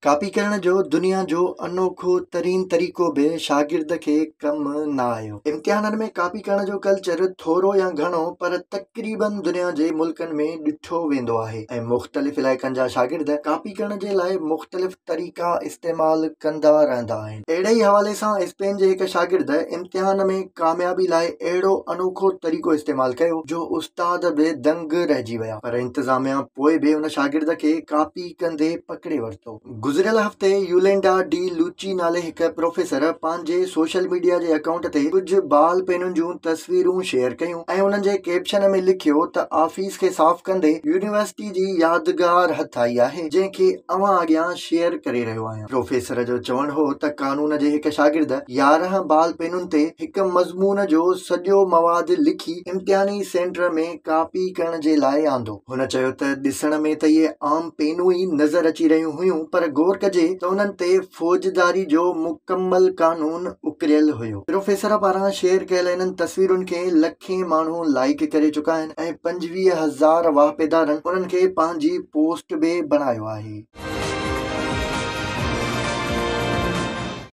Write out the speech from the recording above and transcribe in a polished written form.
Copy ڪرڻ جو دنيا جو انوکو ترين طريقو به شاگرد کي ڪم نه آيو. امتحانن ۾ ڪاپي ڪرڻ جو ڪلچر ٿورو يا گهڻو پر تقريبن دنيا جي ملڪن ۾ ڏٺو ويندو آهي ۽ مختلف علائقن جا شاگرد ڪاپي ڪرڻ جي لاء مختلف طريقا استعمال ڪندا رهندا آهن. اهڙي ئي حوالي سان اسپين جي هڪ شاگرد امتحان ۾ ڪاميابي لاء اهڙو انوکو طريقو استعمال ڪيو جو استاد به دنگ رهجي ويا پر انتظاميا پوء به ان شاگرد کي ڪاپي ڪندي پڪڙي ورتو. گذريل هفتي يولينڊا ڊي لوچي نالي هڪ پروفيسر پنهنجي سوشل ميڊيا جي اڪائونٽ تي ڪجهه بال پينن جون تصويرون شيئر ڪيون ۽ انهن جي ڪيپشن ۾ لکيو ته آفيس کي صاف ڪندي يونيورسٽي جي يادگار هٿ آئي آهي جنهن کي اوهان اڳيان شيئر ڪري رهيو آهيان. پروفيسر جو چوڻ هو ته قانون جي هڪ شاگرد 11 بال پينن تي هڪ مضمون جو سڄو مواد لکي امتحاني سينٽر ۾ ڪاپي ڪرڻ جي لاء آندو. هن چيو ته ڏسڻ ۾ ته اهي عام پينون ئي نظر اچي رهيون هيون پر غور ڪجي ته انهن تي فوجداري جو مڪمل قانون اڪريل هيو. پروفيسر پاران شيئر ڪيل انهن تصويرن کي لکين ماڻهو لائيڪ ڪري چڪا آهن ۽ 25 هزار واهپيدارن انهن کي پنهنجي پوسٽ به بڻايو آهي.